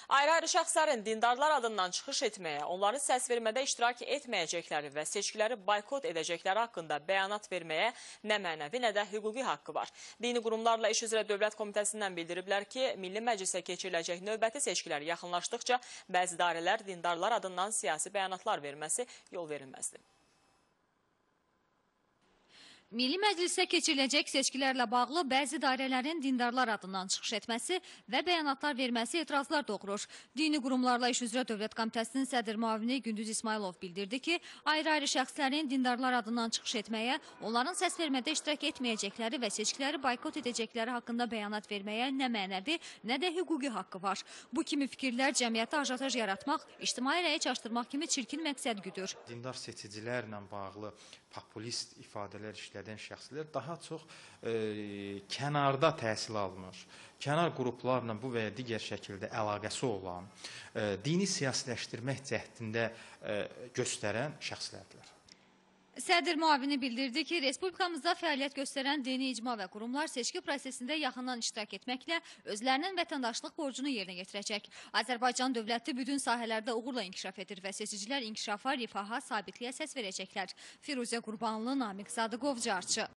Ayrı-ayrı şəxslərin dindarlar adından çıxış etməyə, onların səs vermədə iştirak etməyəcəkləri və seçkiləri boykot edəcəkləri haqqında bəyanat verməyə nə mənəvi, nə də hüquqi haqqı var. Dini qurumlarla İş üzrə Dövlət Komitəsindən bildiriblər ki, Milli Məclisə keçiriləcək növbəti seçkilər yaxınlaşdıqca bəzi dairələr dindarlar adından siyasi bəyanatlar verməsi yol verilməzdir. Milli Məclisə keçiriləcək seçkilərlə bağlı bəzi dairələrin dindarlar adından çıxış etməsi və bəyanatlar verməsi etirazlar doğurur. Dini qurumlarla İş üzrə Dövlət Komitəsinin sədr müavini Gündüz İsmayılov bildirdi ki, ayrı-ayrı şəxslərin dindarlar adından çıxış etməyə, onların səs vermədə iştirak etməyəcəkləri və seçkiləri boykot edəcəkləri haqqında bəyanat verməyə nə mənəvi, nə də hüquqi haqqı var. Bu kimi fikirlər cəmiyyətə ajotaj yaratmaq, ictimai rəyi çaşdırmaq kimi çirkin məqsəd güdür. Dindar seçicilərlə bağlı populist ifadələr işlədən şəxslər daha çox kənarda təhsil almış, kənar qruplarla bu və ya digər şəkildə əlaqəsi olan, dini siyasiləşdirmək cəhdində göstərən şəxslərdirlər. Sədr müavini bildirdi ki, Respublikamızda fəaliyyət göstərən dini icma və qurumlar seçki prosesində yaxından iştirak etməklə özlərinin vətəndaşlıq borcunu yerinə yetirəcək. Azərbaycan dövləti bütün sahələrdə uğurla inkişaf edir və seçicilər inkişafa, rifaha, sabitliyə səs verəcəklər. Firuzə Qurbanlı, Namiq Sadıqov, Carçı.